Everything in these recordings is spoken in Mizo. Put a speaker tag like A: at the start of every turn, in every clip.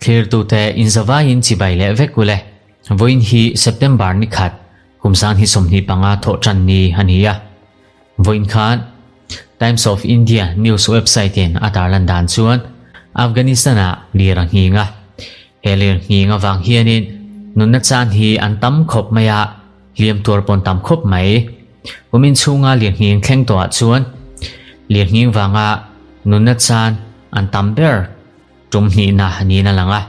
A: Thlirtute inzavaiin chibai leh vek ule. Vawiin hi September ni khat, kum 2025 thawh tan ni a ni a. Vawiin khan Times of India news website in a tarlan dan chuan Afghanistan-ah lir a nghing a. He lir nghing avang hianin nunna chan hi an tam khawp mai a, hliam tuar pawn tam khawp mai. Kumin chhunga lir nghing thleng tawhah chuan lir nghing vanga nunna chan an tam ber tum hnihna niin a lang a.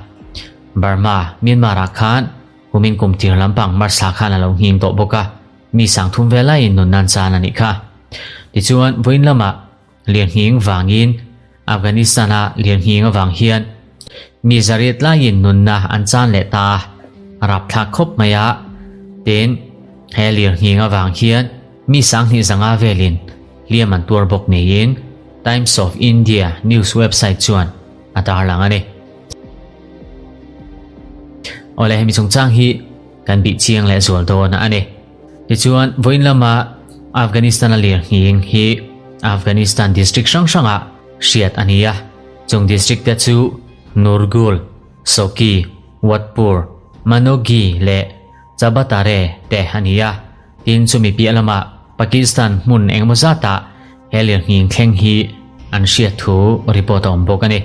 A: Burma, Myanmar-ah khan kumin kum tir lampang March thla khan a lo nghing tawh bawk a. Mi sangthum ve laiin nun nan chan a nih kha. Tichuan, vawiin lamah lirnghing vangin Afghanistan-a lirnghing avang hian mi zariat laiin nunna an chan leh ta a, a rapthlak khawp mai a. Tin, he lirnghing avang hian mi sanghnih zanga velin hliam an tuar bawk niin Times of India news website chuan a tarlang a ni. Awle, hemi chungchang hi kan bih chiang leh zual dawn a ni. Tichuan, vawiin lama Afghanistan-a lirnghing hi Afghanistan district hrang hrangah hriat a ni a. Chung district te chu Nurgul, Soki, Watpur, Manogi leh Chabatare te a ni a. Tin, chumi piah lamah Pakistan hmun engemaw zatah he lirnghing thleng hi an hriat thu report a awm bawk a ni.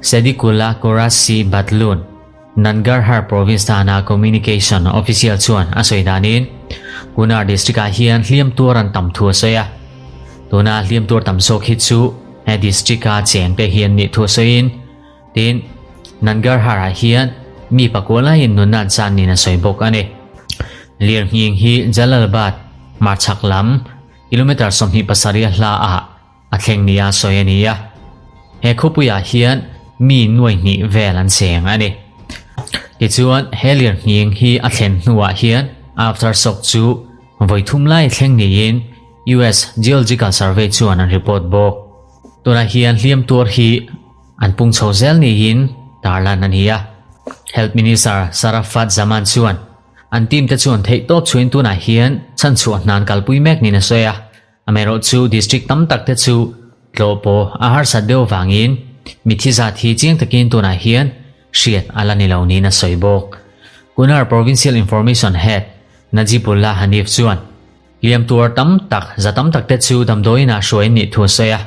A: Sediqullah Qurasi Batlun. Nangarhar Province tana Communication Official chuan a sawi danin Kunar District-ah hian hliam tuar an tam thu a sawi a. Tuna hliam tuar tam zawk hi chu he District-a chengte hi an nih thu a sawiin, tin, Nangarhar-ah hian mi pakua laiin nunna an chan niin a sawi bawk a ni. Lirnghing hi Jalalabad, hmarchhak lam, kilometre 27 a hlaah A thleng nia sawi a ni a, he khawpuiah hian mi nuai hnih vel an cheng a ni. Tichuan, he lirnghing hi a thlen hnuah hian aftershock chu vawi thum lai thleng niin US Geological Survey chuan an report bawk. Tunah hian hliam tuar hi an pung chho zel niin tarlan a ni a. Health Minister Sharafat Zaman chuan an team te chuan theihtawp chhuin tunah hian chhanchhuah hna an kalpui mek niin a sawi a. Amaherawhchu district tam tak te chu tlawh pawh a harsat deuh vangin mithi zat hi chiang takin tunah hian hriat a la ni lo niin a sawi bawk. Kunar Provincial Information Head Najibullah Hanif chuan hliam tuar tam tak za tam tak te chu damdawiinah hruai an nih thu a sawi a.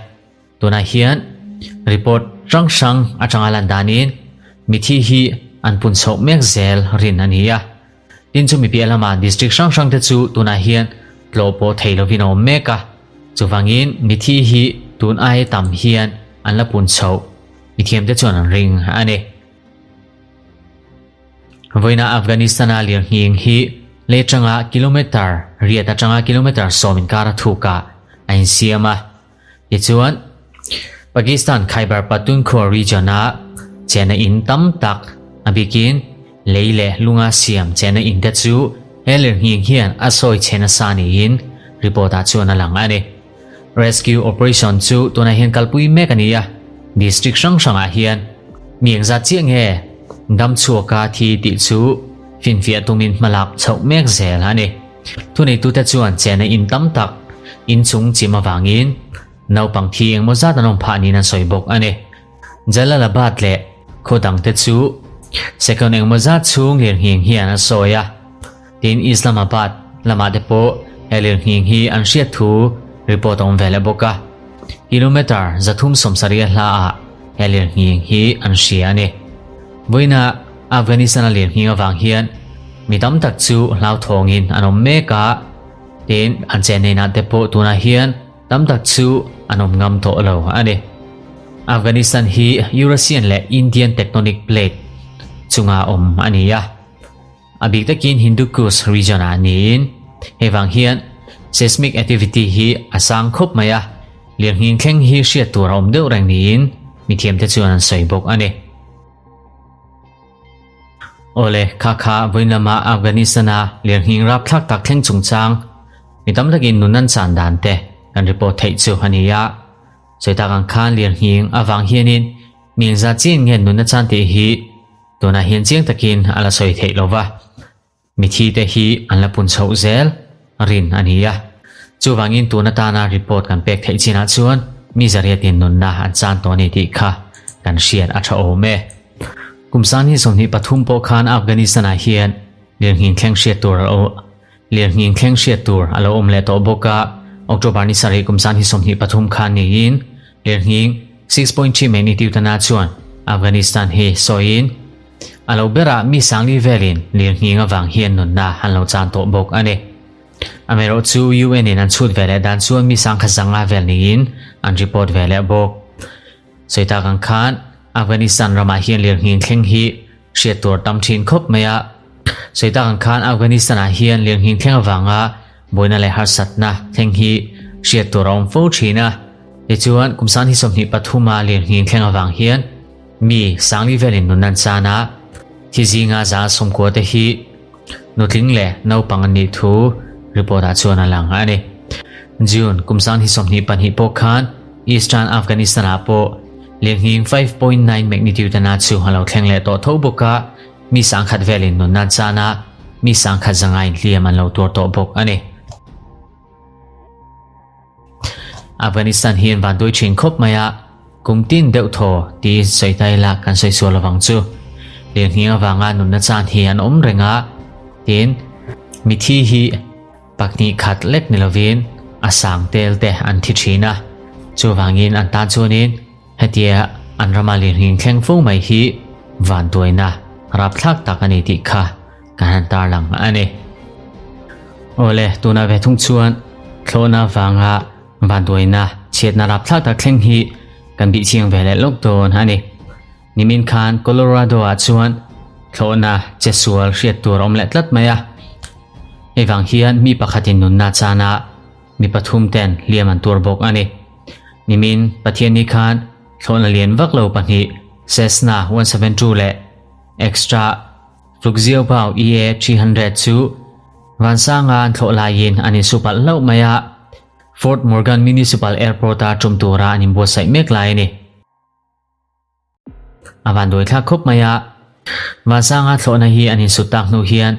A: Tunah hian report hrang hrang atanga lan danin mithi hi an pun chhoh mek zel rin a ni a. Tin chu mipiah lama district hrang hrang te chu tunah hian tlawh pawh thei lovin a awm mek a, chuvangin mithi hi tun aia tam hian an la pun chhoh mithiam te chuan an ring a ni. Vawiina Afghanistan-a lirnghing hi lei atanga kilometre riat atanga kilometre sawm inkar a thukah a insiam a. Tichuan, Pakistan Khyber Pakhtunkhwa region-a chena in tam tak, a bikin lei leh lunga siam chena in te chu he lirnghing hian a sawi chhe nasa niin report-ah chuan a lang a ni. Rescue operation chu tunah hian kalpui mek a ni a, district hrang hrangah hian mi engzat chiah nge dam chhuaka thi tih chu finfiah tumin hmalak chhoh mek zel a ni. Thuneitute chuan chena in tam tak inchung chim avangin naupang thi engmaw zat an awm phah niin an sawi bawk a ni. Jalalabad leh khaw dangte chu second engmaw zat chhung lirnghing hian a sawi a, tin Islamabad lamah te pawh he lirnghing hi an hriat thu report a awm ve leh bawk a. Kilometre 370 hlaah he lirnghing hi an hria a ni. Vawiinah Afghanistan-a lirnghing avang hian mi tam tak chu hlauthawngin an awm mek a, tin an cheneinah te pawh tunah hian tam tak chu an awm ngam tawh lo a ni. Afghanistan hi Eurasian leh Indian tectonic plate chunga awm a ni a, a bik takin Hindu Kush region-ah niin hei vang hian seismic activity hi a sang khawp mai a, lirnghing thleng hi hriat tur a awm deuh reng niin mithiamte chuan an sawi bawk a ni. Awle, kha kha vawiin lama Afghanistan-a lirnghing rapthlak tak thleng chungchang mi tam takin nun an chan dan te kan report theih chu a ni a. Sawi tak ang khan lirnghing avang hianin mi engzat chian nge nun a chan tih hi tunah hian chiang takin a la sawi theih lo va. Mithi te hi an la pun chhoh zel rin a ni a. Chuvangin tun atana report kan pek theih chinah chuan. mi zariatin nunna an chan tawh a ni tih kha kan hriat a tha awm e. Kum sang hi 23 pawh khan Afghanistan-ah hian lirnghing thleng hriat tur a lo lirnghing thleng hriat tur a lo awm leh tawh bawk a, October ni sarih kum sang hi 23 khan niin lirnghing 6.3 magnitude a na chuan Afghanistan hi sawiin a lo berah mi sangli velin lirnghing avang hian nunna an lo chan tawh bawk a ni. Amaherawhchu UN in an chhut ve leh dan chuan mi sangkhat zanga vel niin an report ve leh bawk. Sawi tak ang khan Afghanistan ramah hian lirnghing thleng hi hriat tur tam thin khawp mai a. Sawi tak ang khan Afghanistan ah hian lirnghing thleng avanga buaina leh harsatna thleng hi hriat tur a awm fo thin a. Tichuan kum sang hi 23 a lirnghing thleng avang hian mi sangli velin nun an chan a, thi zinga za 90 te hi Nutling leh naupang an nih thu report ah chuan a lang a ni. June kum sang hi 22 pawh khan Eastern Afghanistan ah pawh lirnghing 5.9 magnitude a na chu a lo thleng leh tawh tho bawk a, mi sangkhat velin nunna an chan a, mi sangkhat zanga inhliam an lo tuar tawh bawk a ni. Afghanistan hi an vanduai thin khawp mai a, kum tin deuh thaw tiin sawi ta ila kan sawi sual lovang chu. Lirnghing avanga nunna chan hi an awm reng a, tin mithi hi pahnih khat lek ni lovin a sang tel te an thi thin a, chuvangin an tan chuanin hetia an rama lirnghing thleng fo mai hi vanduaina rapthlak tak a ni tih kha Kan han tarlang a ni. Awle, tuna ve thung chuan thlawhna vanga vanduaina chhiatna rapthlak tak thleng hi kan bih chiang ve leh lawk dawn a ni. Nimin khan Colorado ah chuan thlawhna che sual hriat tur a awm leh tlat mai a. Hei vang hian mi pakhatin nunna chana mi pathum ten hliam an tur bawk a ni. Nimin Pathianni khan thlawhna lian vak lo pahnih Cessna 172 leh Extra Tlukziaubau EA 300 chu Vansanga an thlawh laiin an insu palh hlauh mai a, Fort Morgan Municipal Airport-a tum tura an inbuatsaih mek lai a ni. A vanduai thlak khawp mai a, Vansanga thlawhna hi an insut tak hnu hian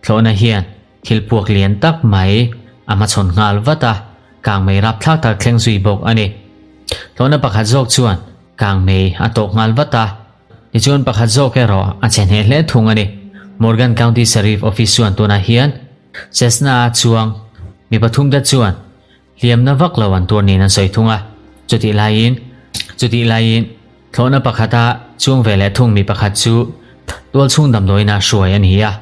A: thlawhna hian thil puak lian tak mai a hmachhawn nghal vat a, kangmei rapthlak tak thleng zui bawk a ni. Thlawhna pakhat zawk chuan kangmei a tawk nghal vat a. Tichuan pakhat zawk erawh a che hneh hle thung a ni. Morgan County Sheriff Office chuan tunah hian Cessna-a chuang mi pathum te chuan hliamna vak lo an tuar niin an sawi thung a. Chutih laiin chutih laiin thlawhna pakhata chuang ve leh thung mi pakhat chu tualchhung damdawiina hruai a ni a.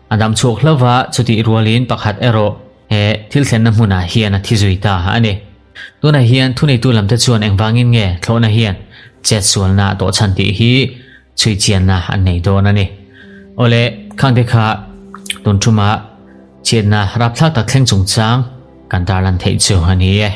A: A dam chhuak hlauh a, chutih rualin pakhat erawh he thil thlenna hmunah hian a thi zui ta a ni. Tunah hian thuneitu lamte chuan engvangin nge thlawhna hian chetsualna a tawhchhan tih hi chhuichianna an nei dawn a ni. Awle, khangte kha tun thuma chhiatna rapthlak tak thleng chungchang kan tarlan theih chu a ni e.